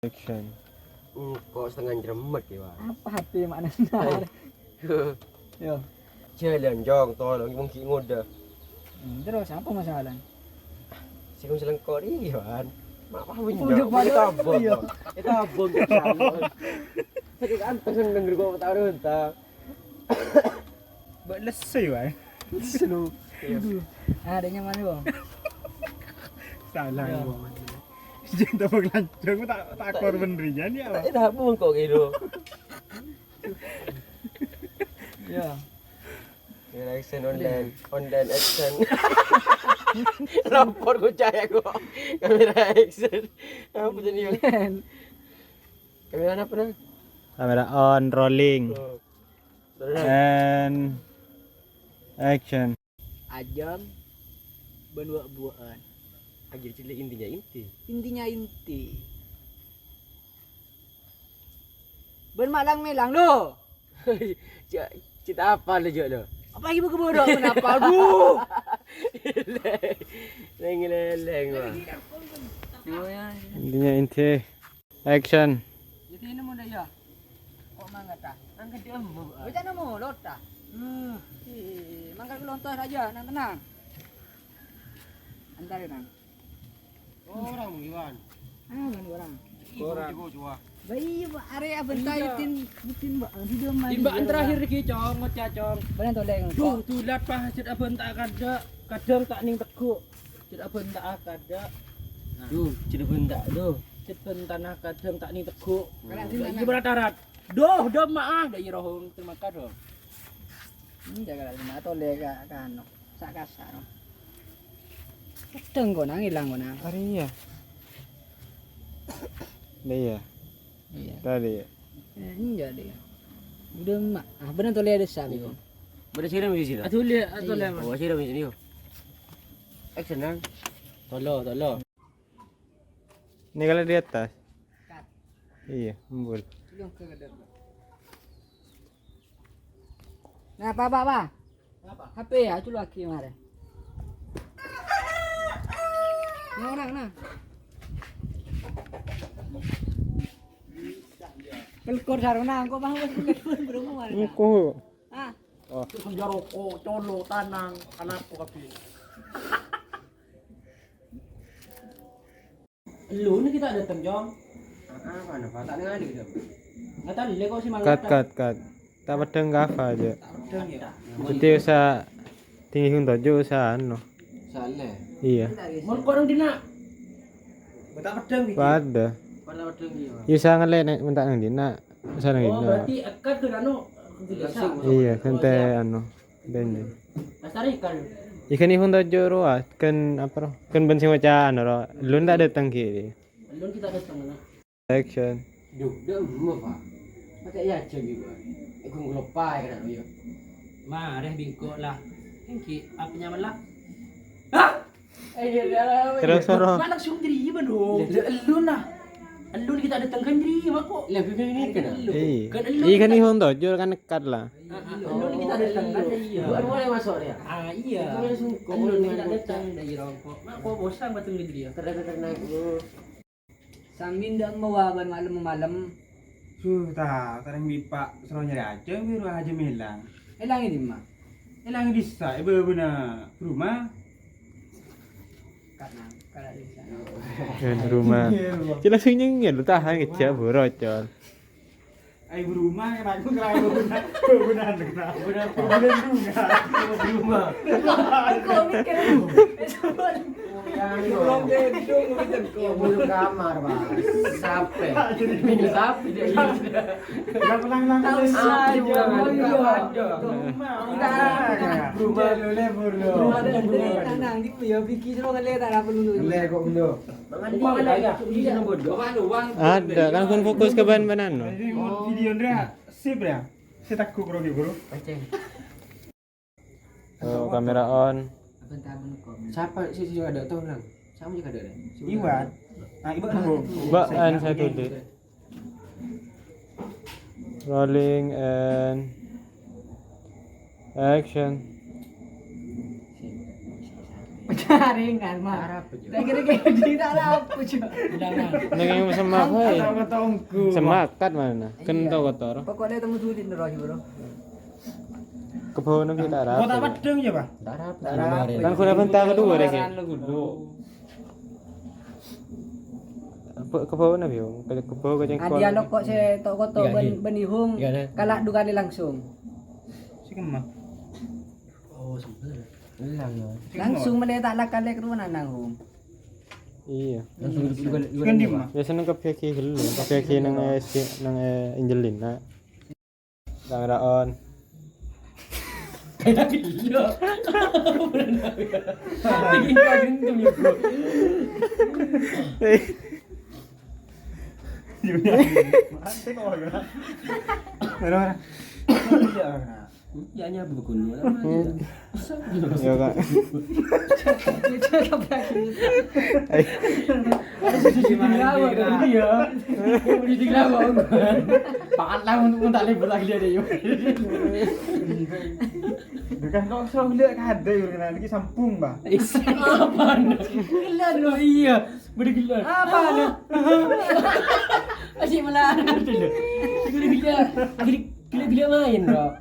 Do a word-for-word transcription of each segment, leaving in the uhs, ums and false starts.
Action. Engko' setengah nyeremmet, ya, Wan. Apa H P maknanya? Ayo. Yo. Jalan, Jong, tolong, wong ghi' ngoda. Hmm, terus apa masalah? Sing selengko iki, Wan. Mak, wah, Udah Jong. Pada Itu abon, iya. Jong. Itu abon, Jong. Sakit antes denger kok taruh entah. Mbak lesu, Wan. Lesu. Iya. Aduh. Ah, adanya mana, Bang? Salah, Iya. Bang. Jangan tepuk lanjang, tak, tak korban rian ya, Pak. Tapi tak bungkuk gitu. Ya. Kamera action online, online action. Lapor ku cahaya kok. Kamera action. Apa jadi? Kamera apa, Nang? Kamera on, rolling. Oh. Terus, Nang? And action. Ajâm bân wâ'-buwâ'ân. Anjir, cili' intinya inti. Intinya inti. Bân malang-melang, lo. Cè', cè' apa lo, Jo, lo? Apa ibu keburu kenapa? Aduh. Leng-leleng, wah. Intinya inti. Action. Jadi ini mau ya. Kok mangga ta? Angkat dia mau. Baca nemu, lota. Eh, mangga lontos aja, nang tenang. Antar, Nang. Orang, Iwan. Ah, bukan orang. Orang. Ibu juga. Bayi, Pak, are abenta Iya. Yutin, Yutin, Pak. Di dalam Timbakan terakhir iki, Cong, ngoca', Cong. Bener toleng. Duh, dulat, Pak, hajat abenta kada, kadang tak ning teguk. Hajat abenta kada. Nah. Duh, hajat abenta, duh. Hajat bentana kadang tak ning teguk. Kalian Lah, sini iya mana? Berat-arat. Duh, dom maaf, dah iya rohong, terima kasih, dong. Hmm, jaga lagi, nah, toleng ka, ka anu. Sak kasar. Pedheng kok nang ilang kok nang. Ari iya. Lah iya. Iya. Tadi ya. Eh, iya deh. Udah mak. Ah, bener tuh lihat desa kok. Bâdâ sirem di sini. Atuh lihat, atuh Iya. Lihat. Oh, sirem di sini, yo. Action, Nang. Tolo, tolo. Ini kalau di atas. Cut. Iya, embul. Belum ke kedap. Nah, apa, apa, apa? Apa? H P ya, itu lagi kemarin. Nah, nah, nah. Pelekor sarung, nah, engko' mau pelekor, bro, mau ada. Engko'. Ah. Oh. Terus kerja rokok, colo, tanang, anakku kabeh. Lu ni kita datang, Jong. Ah, mana, Pak? Tak dengar dia. Enggak tahu, dia kok si Cut, Mangga. Cut, cut. Tak pedheng kafa aja. Tak pedheng, ya? Jadi usah tinggi hunto aja usah anu. Salah. Iya. Mau korang dina. Tak pedheng gitu. Pada. Pada pedheng gitu. Ya usah ngelek nek minta nang dina. Usah nang Oh, dina. Berarti akad ke anu. Langsung. Iya, santai anu. Dende. Lestarikan. Ikan ihun ta joro ah, kan apa ro? Kan ben sing maca anu ro. Lun tak datang ki. Lun kita datang, nah. Action. Duh, dah mau, Pak. Pakai ya aja gitu. Aku ngelupa ya kan, ya. Mareh bingko lah. Engki, apa nyaman lah? Hah? Terus, terus. Mana sung diri, Iban, dong? Lah, elu nah. Elu kita datang kan diri, mak kok? Lah, gue ini kan. Iya. Kan elu Iya kan kita ihun ta joro kan nekat lah. Ah, ah, elu kita datang kan, iya. Baru mulai masuk dia. Ah, iya. Itu langsung Elu kita datang dari rongkok. Mak kok bosan batang di dia? Terus, terus, terus, terus. Sambi ndak mawa ban malem-malem. Suh, ta, tarèng bi' Pak soro nyarè ajâm, bi' rowa ajâm èlang. Èlang è dimma? Èlang è dissa, è bâbâna Bruma. Karena, karena dissa. Kan Bruma. Iya, Bruma. Jelas sing nyengel, lu tahan kejap, bro, col. Ai, Bruma, kan aku kelawan Bruma. Bruma, Bruma. Bruma. Aku mikir, Belum gedung, belum gedung. Iya, belum kamar, Pak. Sape? Ini sape dia? Ulang, ulang, ulang. Tahu saja. Oh, iya. Ada. Rumah, rumah. Rumah dulu, lebur dulu. Rumah dulu. Tenang, gitu ya, pikir lo ngeliat ada apa dulu. Ngeliat kok, belum. Mangan di mana ya? Di sana bodoh. Ada, kan pun fokus ke ban-banan, no? Ini mau video, Ndra. Sip, ya? Saya takut, bro, bro. Aceh. Oh, kamera on. Siapa sih, sih ada tuh, Nang? Siapa juga ada, Nang? Iwan. Nah, Iwan. Mbak, an saya dulu. Rolling and action. Penyaringan, Mak. Arab aja. Tak kira kayak di tak apa, Cuk. Neng yang semak, hei. Semak kat mana? Kan tau kotor. Pokoknya temu dulu di Rohi, Bro. Kebon kita Arab. Kota Padang ya, Pak? Arab. Kan guna bentar kedua deh, sih. Kebon apa ya? Kebon kacang. Adia lo kok saya tau kotor ben, ben ihung. Kalak dua kali langsung. Si kemah. Oh, sebentar. Langsung meneh tak lakale ke rumah nang, Om. Iya. Langsung di, di, di, Kan di mana? Biasanya ke P G dulu, ke P G nang, eh, si, nang, eh, Angelina. Kamera on. Kayak gila. Bikin kau gentung ya, Bro. Mana, mana? Ya, nyabu begono. Ya, Kak. Pakat lah untuk tak libur lagi dia, yuk. Bukan kok selalu lihat kada, yuk, kena lagi sampung, Bah. Apa? Gila lo, iya. Budi gila. Apa? Masih melarat. Gila, gila. Gila, gila main, bro.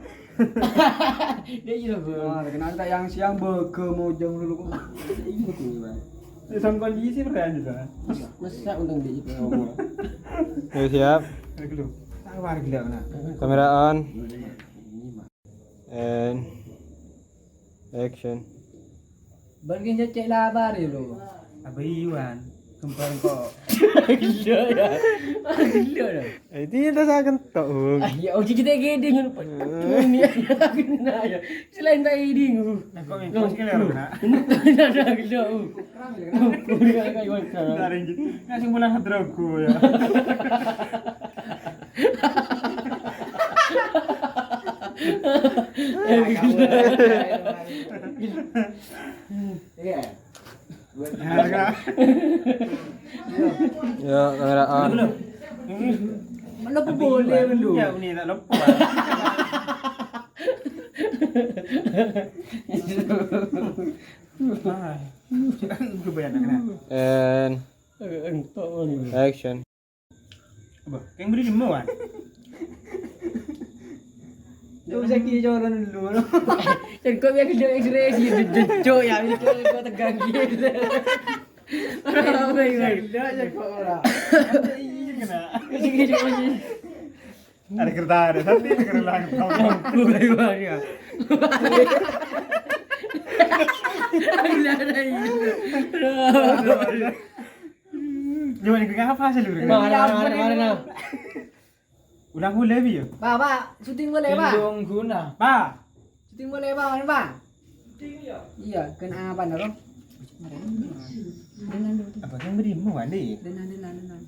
Dia iya, bro. Nah, kenapa tak yang siang bege mojong dulu kok? Iya, bro. Ini sama kondisi, bro, ya, gitu. Masa untung di itu, Allah. Oke, siap. Ayo, dulu. Sabar, gila, nah. Kamera on. And action. Bagi cecek labar ya lo. Apa iwan? Kembar kok. Gila ya. Gila ya. Eh, itu yang tak sakit tok, Bung. Ah, ya, ojo kita gede ngono. Ini ya, aku nanya. Selain tak ini, ngono. Nah, kok yang kos kira, nak? Ada gila, Bung. Kurang ya, kan? Kurang kayak wajar. Tarik. Nggak sih, mulai hadrogo ya. Iya. Ya, kamera on. Mana boleh dulu? Ya, ini tak lupa. Ah, kebanyakan. And action. Apa? Yang beri demo, Wan? Cuma saya kira orang dulu. Dan kau yang kerja ekspresi, jejak ya, itu kau tegang gitu. Orang apa yang kerja aja kok orang. Iya, kena. Ada kertas, ada satu kertas. Bukan, bukan, ya. Ada, ada, iya. Gimana, gue ngapa sih lu? Mana, mana, mana, mana? Ulang boleh, Bi, ya? Pak, Pak, syuting boleh, Pak? Tindung guna. Pak. Syuting boleh, Pak, mana, Pak? Syuting, ya? Iya, kenapa, Naro? Dengan dulu. Apa yang berimu, Wandi? Dengan, dengan, dengan.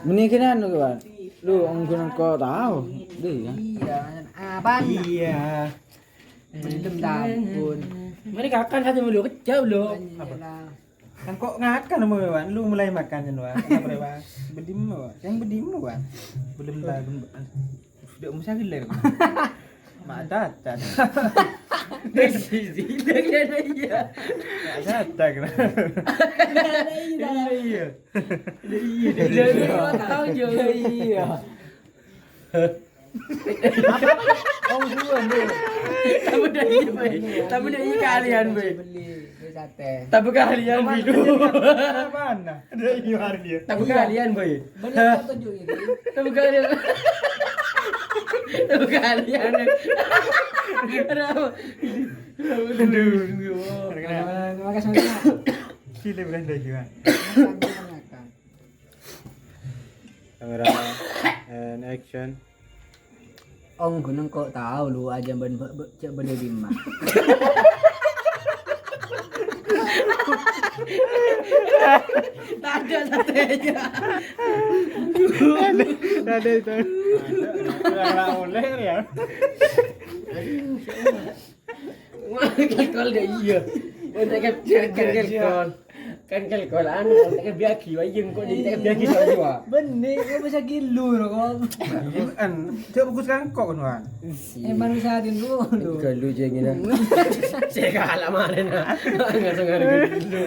Mending kena anu, kawan. Lu, onggun kau tahu. Deh, ya. Iya, apa? Iya. Belum tampun. Mari kakan satu dulu, kejauh, lo. Apa? Kan kok ngakan, Wan? Lu mulai makan, Wan? Kenapa, Wan? Bedimu, Wan? Yang bedimu, Wan? Belum tampun. Sudah, mesti gila. Mak cacat. Iya, iya. Mak cacat, kenapa? Iya, iya. Iya, iya. Iya, iya. Tahu, Jo. Iya, iya. Apa, apa? Oh, dua, dua. Tapi udah iya, Boy. Tapi udah iya kalian, Boy. Beli, beli sate. Tapi kalian, Boy. Mana? Ada iya, Ardi. Tapi kalian, Boy. Bener, kau tunjuk ini. Tapi kalian. Tapi kalian. Aduh. Aduh. Terima kasih banyak. Sini, Bro, lagi, Bang. Kamera and action. Ong gunung kok tahu lu aja ben, be-, be-, cek bener di mana. Tak ada satenya. Ada, ada itu. Kurang oleh ya. Wah, kekol deh, iya. Udah kan, kan, kan, kekol. Kan kal-kalan, tak biagi, wayang kok di tak biagi sama jiwa. Bener, ya bisa gilu, kok. Kan, coba bagus kan kok, kan, Wan? Eh, manusia adin dulu. Galu jengina. Saya kalah kemarin, ah. Nggak sengaja gilu.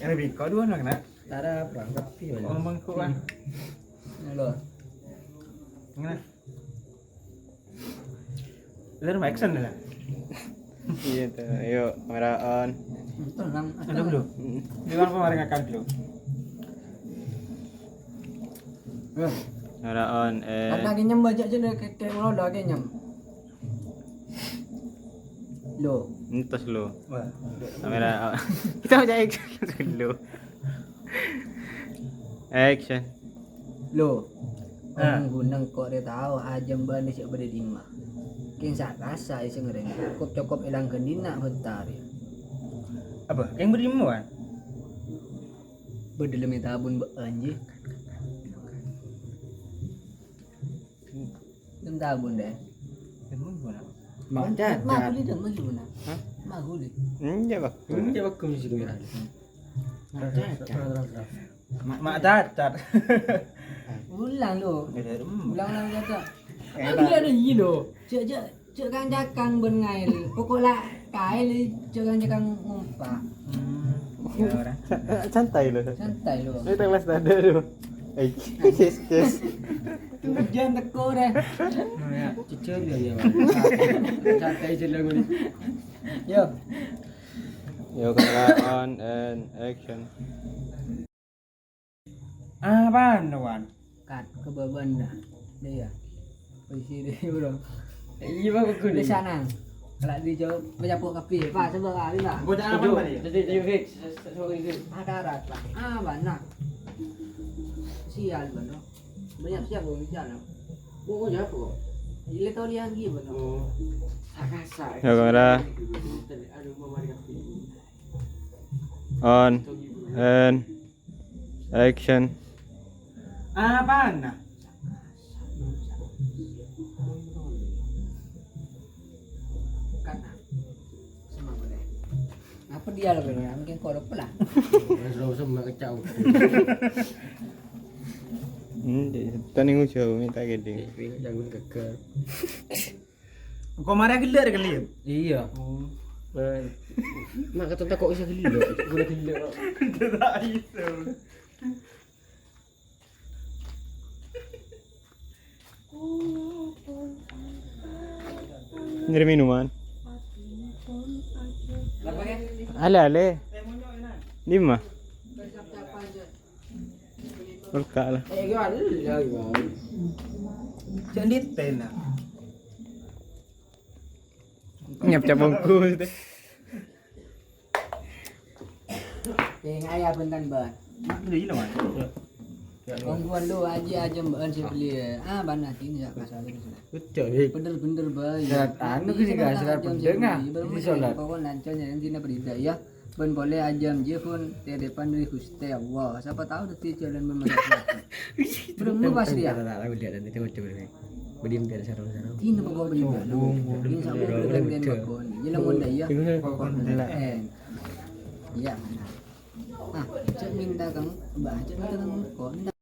Ini bingko dua, nak, nak. Tara apa? Kopi, mana? Ngomong kok, Wan. Halo. Ngene. Lu mau action, ya? Iya, tuh. Ayo, kamera on. Tenang. Aduh, aduh. Mm. Di mana kemarin ngakan, bro? Eh. Kamera on, eh. Karena kenyem baca aja deh, kayak, kayak mau lagi nyem. Lo. Entos lo. Wah. Kamera on. Kita baca action dulu. Action. Lo. Ah. Ghun-ghun engko' rè tao ajâm bâ'na sè bâdâ è dimma. Kèng sa-kasa sè ngarèng cokop-cokop èlang ghândhina' bhântara. Apa? Kèng bâdâ è dimma, Wan? Bâdâ lem è tabun bâ'na, jhi. Lem tabun, deh. Lem tabun, Wan. Mak cacat. Mak guli dong, mak guli. Hah? Mak guli. Enjâ', Pak. Enjâ', Pak, guli sih, Mak cacat. Ma', ma' cacat. Ulang, lo. Ulang, ulang, cacat. Enggak ada, iya, lo. Cek, cek, cek kang-cakang bân ngaèl. Pokok la kaèl, cek kang-cakang ngompa'. Hmm. Ya, ora. Santai, lo. Santai, lo. Ini tengah sadar, lo. Eh, yes, yes. Tunggu jam teko deh. Nah, ya, jujur ya, ya. Santai aja lah, gue. Yo. Yo, kamera on and action. Apaan, Wan? Kat, ke bawah dah. Dia ya. Posisi dia, bro. Iya, Pak, bagus. Di sana. Kalau di jauh, menyapu kopi. Pak, coba, Pak, ini, Pak. Bocah apa, Pak, ya? Ada arat, Pak. Ah, banyak. Sial, bro. Banyak siap, bro, sial. Oh, oh, ya, kok. Ile tau liang gitu, bro. Oh. Sakasa. Ya, kamera. Aduh, mau mari kopi. On. And action. Apaan, nah? Apa dia lo, Bang? Mungkin korup lah. Wes, lo semua kecau. Hmm, di, tadi ngujau minta gede. Jangan geger. Kok marah gila ada kali ya? Iya. Oh. Nah. Nah, kata tak kok bisa gila. Gue gila. Tidak itu. Nyari minuman. Ale, ale. Lima. Berkah lah. Jangan ditena. Nyap-nyap bungkus. Sing aya benten, Ban. Mak, iya, iya, Wan. Ongguan lu aji ajâm bân sè belliyâ. Ah, bân aji ya kasar terus. Betul, ya. Bener-bener, Ban. Serat anu gini, Kak, serat pendeng, ah. Ini sholat. Pokoknya lancar ya, intinya berida ya. Bân polè ajâm jiyâ pon tèdhâbhân dâri Ghustè Allah. Sapa tao dhâddhi jhâlân memerintah. Belum lu pas dia. Kata tak tahu dia dan itu coba dulu. Beli biar sarung-sarung. Ini pokok beli. Ini sama beli. Ini lamun dah ya. Pokoknya. Eh. Iya. Ah, cek minta kang, Mbah, cek minta kang. Kok